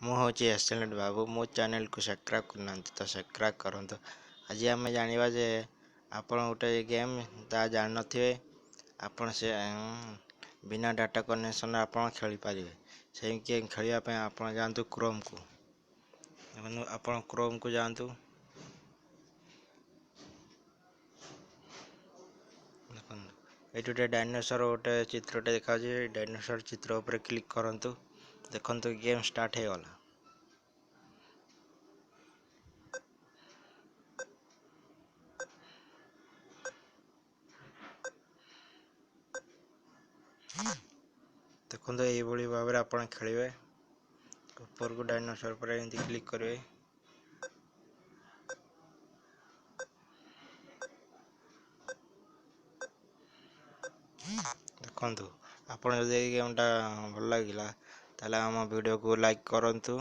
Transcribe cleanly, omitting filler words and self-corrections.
ମୁଁ ହେଉଛି ଏକ୍ସେଲେଣ୍ଟ ବାବୁ। ମୋ ଚ୍ୟାନେଲକୁ ସବସ୍କ୍ରାଇବ୍ କରିନାହାନ୍ତି ତ ସବସ୍କ୍ରାଇବ୍ କରନ୍ତୁ। ଆଜି ଆମେ ଜାଣିବା ଯେ ଆପଣ ଗୋଟେ ଗେମ୍ ତାହା ଜାଣିନଥିବେ, ଆପଣ ସେ ବିନା ଡାଟା କନେକ୍ସନ୍ରେ ଆପଣ ଖେଳିପାରିବେ। ସେଇ ଗେମ୍ ଖେଳିବା ପାଇଁ ଆପଣ ଯାଆନ୍ତୁ କ୍ରୋମ୍କୁ। ଦେଖନ୍ତୁ, ଆପଣ କ୍ରୋମ୍କୁ ଯାଆନ୍ତୁ। ଦେଖନ୍ତୁ, ଏଇଠି ଗୋଟେ ଡାଇନୋସର ଗୋଟେ ଚିତ୍ରଟେ ଦେଖାଯାଉଛି। ଡାଇନୋସର ଚିତ୍ର ଉପରେ କ୍ଲିକ୍ କରନ୍ତୁ। ଦେଖନ୍ତୁ, ଗେମ୍ ଷ୍ଟାର୍ଟ ହେଇଗଲା। ଦେଖନ୍ତୁ, ଏଇଭଳି ଭାବରେ ଆପଣ ଖେଳିବେ। ଉପରକୁ ଡାଇନୋସର ଉପରେ ଏମିତି କ୍ଲିକ୍ କରିବେ। ଦେଖନ୍ତୁ, ଆପଣ ଯଦି ଏଇ ଗେମ୍ଟା ଭଲ ଲାଗିଲା ତାହେଲେ ଆମ ଭିଡ଼ିଓକୁ ଲାଇକ୍ କରନ୍ତୁ।